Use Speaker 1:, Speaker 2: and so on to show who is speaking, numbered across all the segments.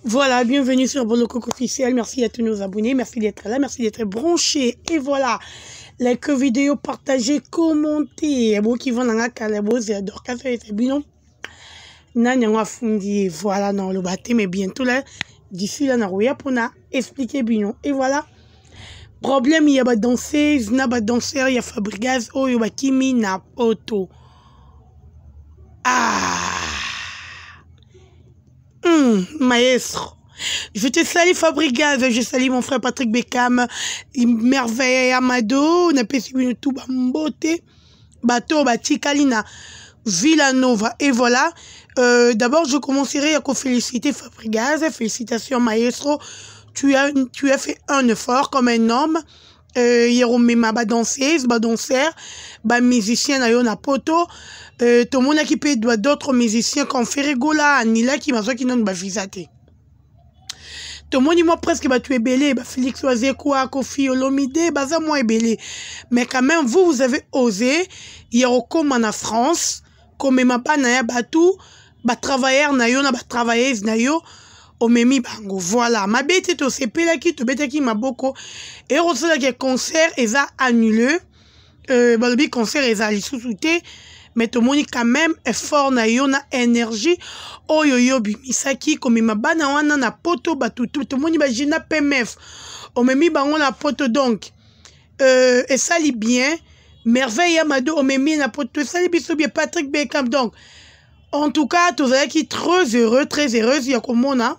Speaker 1: Voilà, bienvenue sur Boloko officiel. Merci à tous nos abonnés, merci d'être là, merci d'être branchés. Et voilà, like vidéo, partagez, commentez. Bon, qui vont dans la calabose, Dorcas et bino. Nani yango afundi, voilà, dans le bâti, mais bientôt là, d'ici là, na pour na expliquer bino. Et voilà, problème, il y a ba danseuse, na ba danseur, il y a Fabregas, oyo ba kimi na poto. Ah! Maestro. Je te salue Fabregas, je salue mon frère Patrick Beckham, Merveille Amado, napesi bino tout bambote, bato batikali na Villanova. Et voilà, d'abord je commencerai à féliciter Fabregas, félicitations maestro, tu as fait un effort comme un homme. Yeromema ba danseuse, ba danseur, ba musicien na yo na poto. Tomonaki mpe doit d'autres musiciens comme Ferre Gola, Anila qui bazwaki nanu ba visa te. Tomoni moi presque bato ebele, ba Félix Wazekwa, Koffi Olomide, baza mwa ebele. Mais quand même vous, vous avez osé yerokoma na France, komema bana ya batu, ba travailleur na yo na ba travailleuse na yo, omemi bango. Voilà, mabe te tosepelaki, tobetaki maboko e kosalaki concert eza annulé. Balobi concert eza lisusu te, mais tomoni quand même effort na yo na énergie oyo yo bimisaki komema bana wana na poto. Bato tomoni ba Gina PMF omemi bango na poto, donc esali bien. Merveille Amado omemi na poto, esali biso bien. Patrick Beckham, donc en tout cas tozalaki très heureux, très heureuse ya komona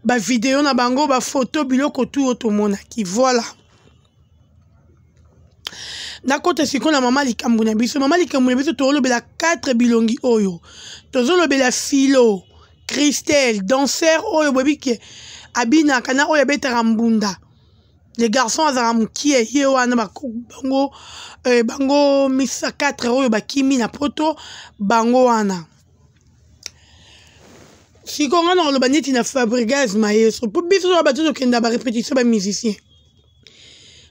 Speaker 1: ba vidéo na bango, ba photo, biloko tu oyo tomonaki. Voilà, nakota sikoyo na mama likambo na biso. Mama likambo na biso, tozolobela 4 bilongi oyo. Tozolobela Philo, Christelle, danseur oyo boyebi ke abinaka na oyo abetaka mbunda, les garçons azalaka mokie, ye wana. Bango bango misa 4 oyo bakimi na poto, bango wana. Sikoyo nga na koloba neti na Fabregas maestro, mpo biso toza bato tokenda barépétition, bamusicien.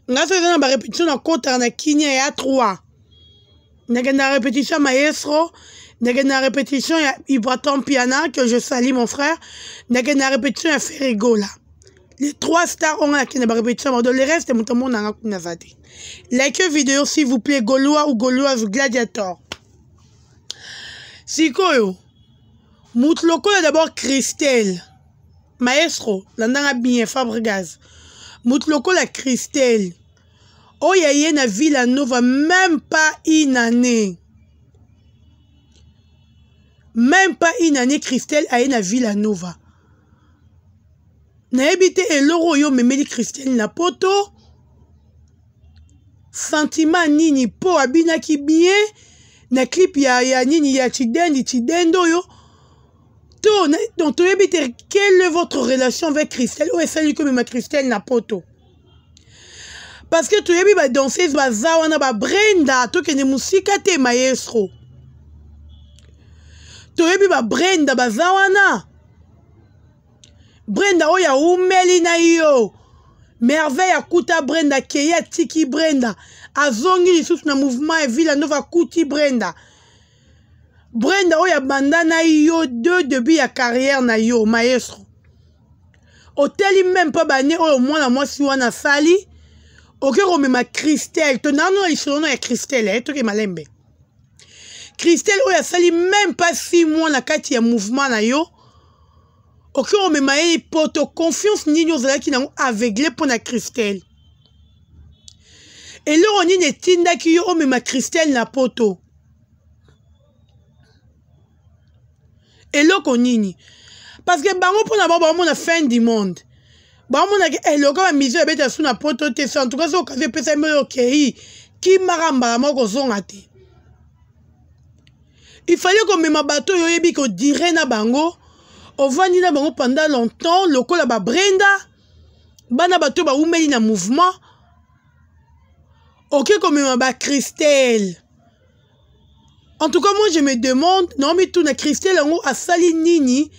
Speaker 1: Nga so eza na barépétition, nakotaka na kinia ya 3, nakenda répétition ya maestro, nakenda répétition ya Ibraton Piana, que je salue mon frère, nakenda répétition ya Ferre Gola. Les trois stars oyo nga nakenda barépétition. Donc le reste, moto amonanga kuna aza te. Like vidéo s'il vous plaît, Gaulois ou Gauloise, gladiator. Sikoyo moto lokola d'abord Christelle, maestro, landanga bien, Fabregas, moto lokola Christelle oyo aye na Villa Nova même pas une année, même pas une année, Christelle aye na Villa Nova. Nayebi te eloko oyo omemeli Christelle na poto, sentiment nini, mpo abinaki bien na clip ya nini ya Chidendi Chidende oyo to. Donc toyebi te quelle est votre relation avec Christelle oyo esali komema Christelle na poto, parce que toyebi badanseuse baza wana, babrenda, tokende mosika te, maestro, toyebi babrenda baza wana, Brenda oyo aumeli na yo. Merveille akuta Brenda, akei atiki Brenda, azongi lisusu na mouvement ya Villa Nova, akuti Brenda. Brenda oyo abanda na yo de début ya carrière na yo, maestro. Oteli même mpo bane oyo mwana mwasi wana asali, oke komema Christelle. Tonano na lisolo ya Christelle, toke malembe. Christelle oyo asali même pas 6 mois na kati ya mouvement na yo, oke komema ye poto. Confiance nini ozalaki nango aveugle mpo na Christelle? Eloko nini etindaki yo omema Christelle na poto? Eloko nini? Parce que bango, mpona bango, baomona fin du monde, baomonaki eloko bamisio ebeta su na poto te. So en tout cas, so occasion epesami oyo, okei, kimaka mbala moko, kozonga te. Il fallait komema bato oyo oyebi kodire na bango, ovandi na bango pendant longtemps, lokola babrenda, bana bato baumeli na mouvement. Oke komema bachristelle. En tout cas, moi je me demande, naomi tuna, Christelle yango asali nini?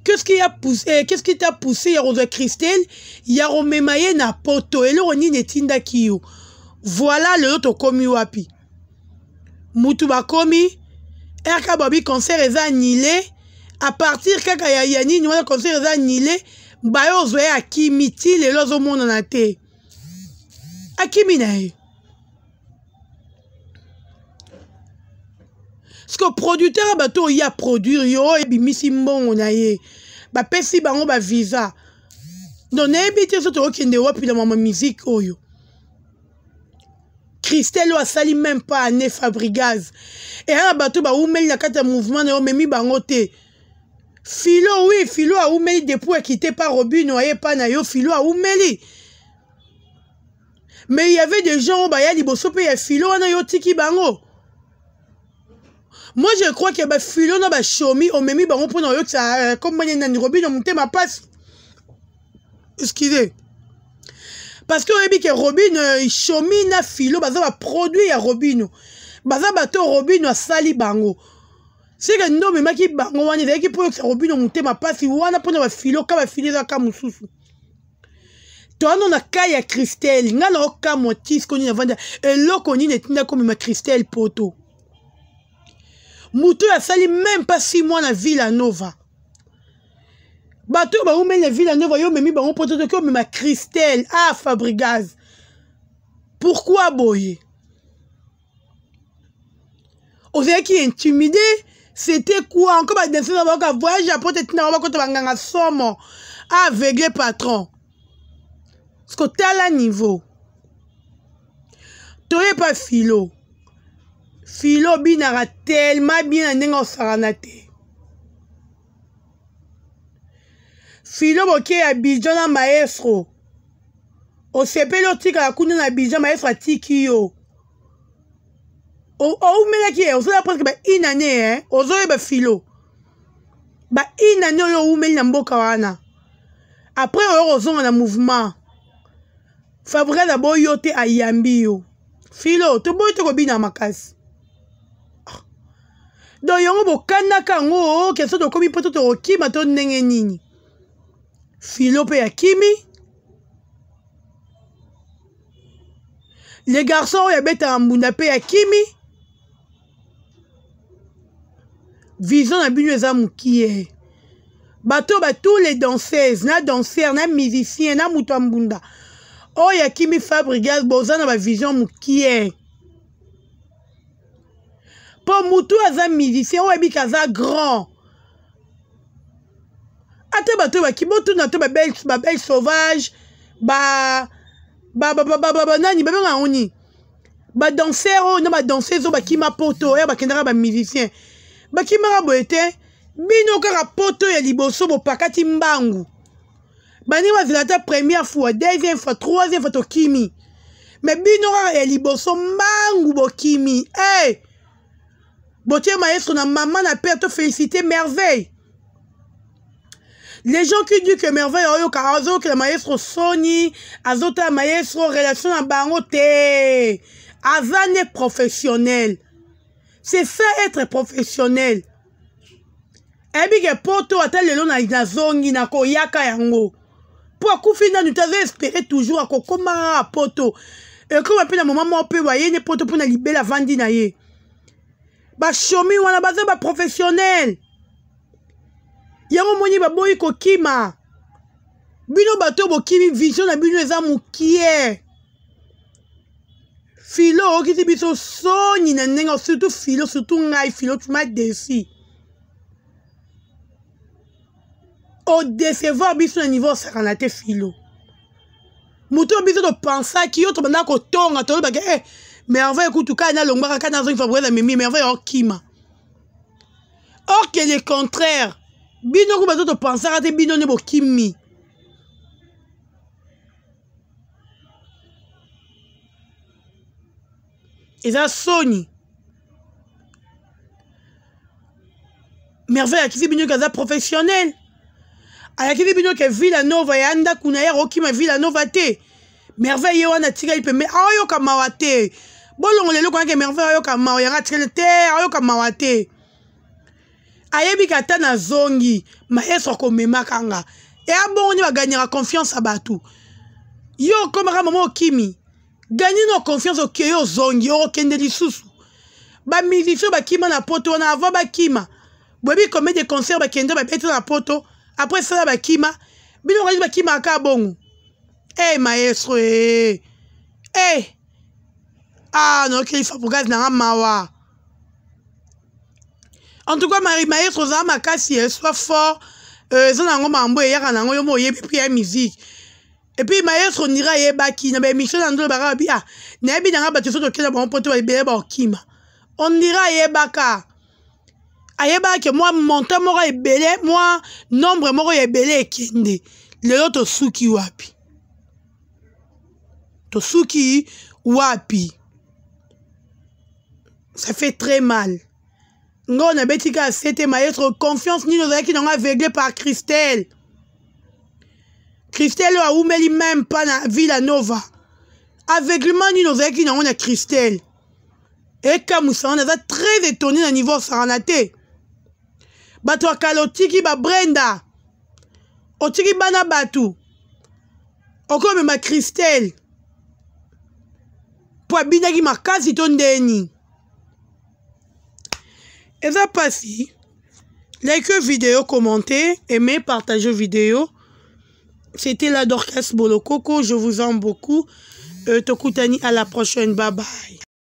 Speaker 1: Qu'est-ce qui a poussé, qu'est-ce qui t'a poussé ya kozwa Christelle, ya komema ye na poto? Eloko nini etindaki yo? Voilà, lelo tokomi wapi? Mutu bakomi rk, babi concert eza annulé. À partir kaka ya, ya nini wana concert eza annulé, baye ozwa ye akimi ti lelo azomonana te, akimi na ye. Parce que producteur ya bato oyo ya produire yo oyo ebimisi mbongo na ye, bapesi bango ba visa. Donc nayebi te so tokokende wapi na mama musique oyo. Christelle oyo asali même pas année Fabrigaz, eya na bato baumeli na kati ya mouvement na yo, omemi bango te. Filo, oui, Filo aumeli depuis akite pa Robino, aye pa na yo, Filo aumeli. Mais il y avait des gens oyo baya liboso mpe ya Filo wana, yo otiki bango. Moi je crois que bafilo na bashomi omemi bango mpona oyokisa kombo nani Robino motema mpasi. Excusez, parce que oyebi ke Robino, Shomi na Filo baza baproduit ya Robino, baza bato Robino asali bango. Seke nde omemaki bango wana ezalaki mpo oyokisa Robino motema mpasi wana mpona bafilo ka bafilo ezaka mosusu. Toano na ka ya Christelle, ngai na okamwa tisiko nini avanda, eloko nini etinda komema Christelle poto, moto oyo asali même pas 6 mois na Villa Nova. Bato oyo baumeli na Villa Nova, yo omemi bango poto, toki omema Christelle. Ah, Fabrigaz, pourquoi boye? Ozalaki intimidé, c'était quoi encore? Badanse na baoka voyage ya poto etinda bango bakota banganga somo, aveugle patron. Parce que tala niveau toyepa Filo. Filo obinaka tellement bien na ndenge osakana te. Filo boke ya Abidjan na maestro, osepeli otikala kuna na Abidjan, maestro atiki yo, oumelaki ye, ozala presque ba une année, eh? Ozoyeba Filo, ba une année oyo oumeli na mboka wana, après oyo kozonga na mouvement, Fabrikaz aboyi yo te, ayambi yo. Filo, toboyi te kobina makasi. Donc yango bokandaka yango ke so tokomi mpo to tokokima to ndenge nini? Filo mpe akimi. Le garçon oyo abetaka mbunda mpe akimi. Vision na bino eza mokie. Bato ba tous les danseuses na danseur na musicien na moto ya mbunda oyo akimi Fabrigaz, boza na bavision mokie. Mpo motu aza musicien oyo ayebiki aza grand, ata bato oyo baki botuna to babelle sauvage, ba banani babenga yango nini, badanser oyo na badanseuse oyo bakima poto, oyo bakendaka bamusicien bakimaka boye te. Bino kaka poto ya liboso bopakati mbangu, baningi bazela ata première fois, deuxième fois, troisième fois, tokimi. Me bino kaka ya liboso mbangu bokimi. Hey! Botie maestro na mama na père, to féliciter Merveille. Les gens qui disent que Merveille ayoka, azokela maestro soni, azotala maestro relation na bango te, aza ne professionnel. C'est ça être professionnel. Ayebi ke poto ata lelo nazongi nakoyaka yango mpo akufi nanu te, azo espérer toujours akokoma poto, ekoma mpe na moma moko mpe baye ne poto mpo na libela avandi na ye. Bashomi wana baza baprofessionnel, yango moni baboyi kokima. Bino bato bokimi, vision na bino eza mokie. Filo okiti biso soni na ndenge, surtout Filo, surtout ngai Filo, tu m'as déçu, odecevoir biso na niveau osakana te. Filo, moto oyo biso topensaki yo, tobanda kotonga, tolobaki eh, Merveille kutu kaka nalongwaka kaka nazongi Fabrice amemi Merveille okima, or que le contraire, bino ku bato topensaka te, bino nde bokimi. Eza soni. Merveille akisi bino ke aza professionnel, ayakisi bino ke Villa Nova ya ndako na ye, akokima Villa Nova te. Merveille ye wana atikali pembe, aoyoka mawa te. Bolongola eloko wana ke Merveille ayoka mawa, yango atikali te, aoyoka mawa te. Ayebi ke ata nazongi, maestro akomemaka nga. Eya bongo nde baganyaka confiance ya bato. Yo okomaka mama okimi, ganye no confiance, okei ozongi, okokende lisusu. Bamusicien bakima na poto wana, avant bakima. Boyebi combien de concert bakende babeti na poto après sala bakima bino kasi bakimaka kaka bongo. Hey, maestro hey. Hey. Ah, nayokeli Fabregas nanga mawa. En tout cas, Marie Maestro ozala makasi, eh, sois fort. Eza nango mambo eyaka nango yo mo oyebi mpe ya musique. Et puis maestro ndira ayebaki na baémission na ndolo baka babi ah nayebi nanga bato soki tokenda bango poto ebele bakokima. On dirait ayebaka. Ayebaka ke mwa montant moko ebele, mwa nombre moko ya ebele ekende. Lelo tosuki wapi? Tosuki wapi? Ça fait très mal. Ngo nabeti kaka sete maestro confiance nini ozalaki nango aveuglé par Christelle. Christelle oyo awumeli même pas na Villa Nova. Aveuglement nini ozalaki nango na Christelle. Ekamwisa wana naza très étonné na niveau osakana te. Bato ya kala otiki ba Brenda. Otiki bana bato. Okomema Christelle. Po abinaki makasi to ndeni. Eza pasi. Like vidéo, commentez, aimez, partagez vidéo. C'était la Dorcas Bolokoko. Je vous aime beaucoup. Tokutani à la prochaine. Bye bye.